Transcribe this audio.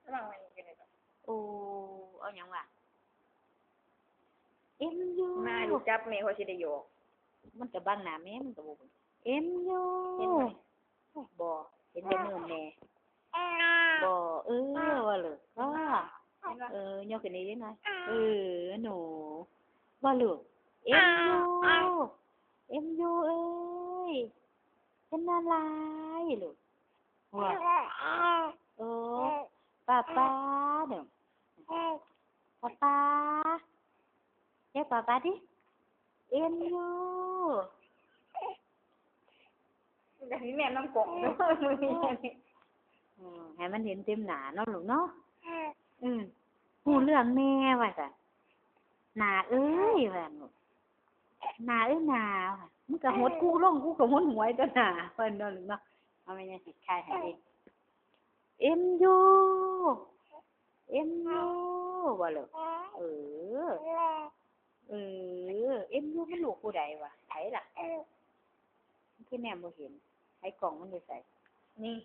ລະວັງໄວ້ຢູ່ໃນ ໂອ ເອົາຫຍັງວະ? ເອັມຢູ ນາຢູ່ຈັບແມ່ ຂ້ອຍຊິໄດ້ຫຍອກ. ມັນກະບັງໜ້າແມ່ ມັນກະບໍ່ເບິ່ງ. ເອັມຢູ ເຫັນບໍ່? ບໍ່ ເຫັນແຕ່ມືແມ່. ບໍ່ ເອີ ວ່າເລີຍ ເຫັນບໍ່? ເອີ ຍົກຂຶ້ນອີກໜ້ອຍ. ເອີ ໜູ ວ່າລູກ. ເອັມຢູ ເອັມຢູເອີຍ ເປັນອາໄລລູກ? ໂອ ປ້າປ້າເດີ ປ້າປ້າ ຮຽກປ້າປ້າຕິ. ເອັມຢູ ຢາກມີແມ່ນຳກ້ອງເນາະ ອືມ ໃຫ້ມັນເຫັນເຕັມໜ້າເນາະລູກເນາະ. ອືມ ຮູ້ເລື່ອງແດ່ວ່າຊັ້ນ. ໜ້າເອີຍ ວ່າລູກ ໜ້າເອີຍ ໜ້າ ມຶງກະຫົດກູລົງ ກູກະຫົດຫວຍຕໍ່ໜ້າເພິ່ນເນາະລູກເນາະ. ເອົາແມ່ຍາຊິຂາຍໃຫ້ເອງ. ເອັມຢູ ເອັມຢູ ວ່າລູກ. ເອີ ເອີ ເອັມຢູ ມັນລູກຜູ້ໃດວະ? ໃຜລະ? ມັນຄືແນມບໍ່ເຫັນ. ໃຜ ກ້ອງມັນຢູ່ໃສ? ນີ້